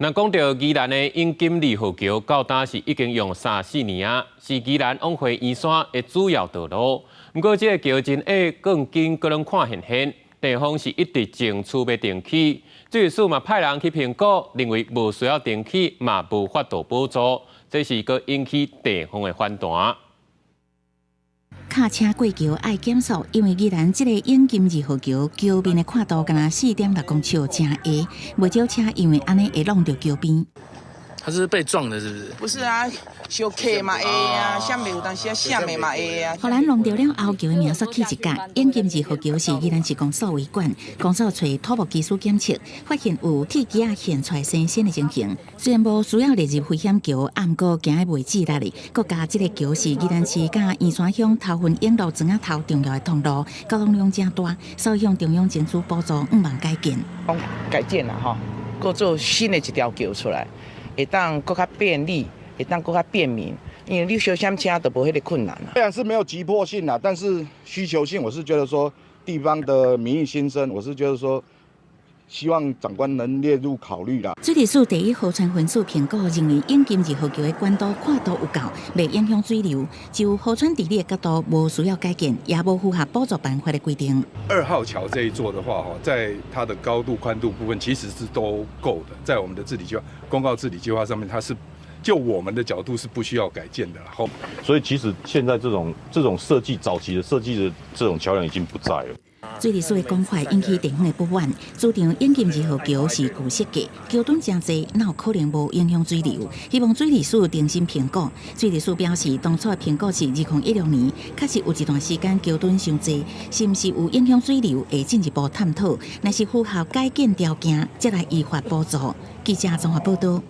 那講到宜蘭的永金二號橋，到今是已經用三四年啊，是宜蘭往回圓山的主要道路。毋過這個橋真矮，鋼筋閣攏看現現，地方是一直爭取欲重起，水利署嘛派人去評估，認為無需要重起，嘛無法度補助，這是閣引起地方的反彈。卡車過橋愛減速，因為宜蘭這个永金二號橋橋面的闊度干焦4.6公尺，誠狹，袂少車因為按呢會挵著橋邊。他是被撞的，是不是？不是啊，相卡嘛會啊，閃的有當時啊，閃的嘛會啊。予人弄著了後橋的名煞去一角。永金二號橋是宜蘭市公所維管，公所揣土木技師檢測，發現有鐵枝仔現出來生鉎的情形。雖然無需要列入危險橋，毋過行得袂自力。閣加這个橋是宜蘭市佮圓山鄉頭份永樂莊仔頭重要的通路，交通量誠大，所以向中央爭取補助，向望改建。改建啦吼，閣做新的一條橋出來。會當閣較便利，會當閣較便民，因為你小閃車都無彼个困難。雖然是沒有急迫性啦，但是需求性，我是覺得說地方的民意心聲，我是覺得說希望長官能列入考慮啦。水利署第一河川分署評估認為，永金二號橋的管道闊度有夠，袂影響水流。就河川地理的角度，無需要改建，也無符合補助辦法的規定。二號橋這一座的話，在它的高度、寬度部分其實是都夠的，在我們的治理計劃、公告治理計劃上面，它是就我們的角度是不需要改建的。好，所以其實現在這種設計早期的設計的這種橋梁已經不在了。水利署的講法引起地方的不滿，主張永金二號橋是舊設計，橋墩誠濟，哪有可能無影響水流？希望水利署重新評估。水利署表示，當初的評估是2016年，確實有一段時間橋墩傷濟，是毋是有影響水流，會進一步探討。若是符合改建條件，才來依法補助。記者綜合報道。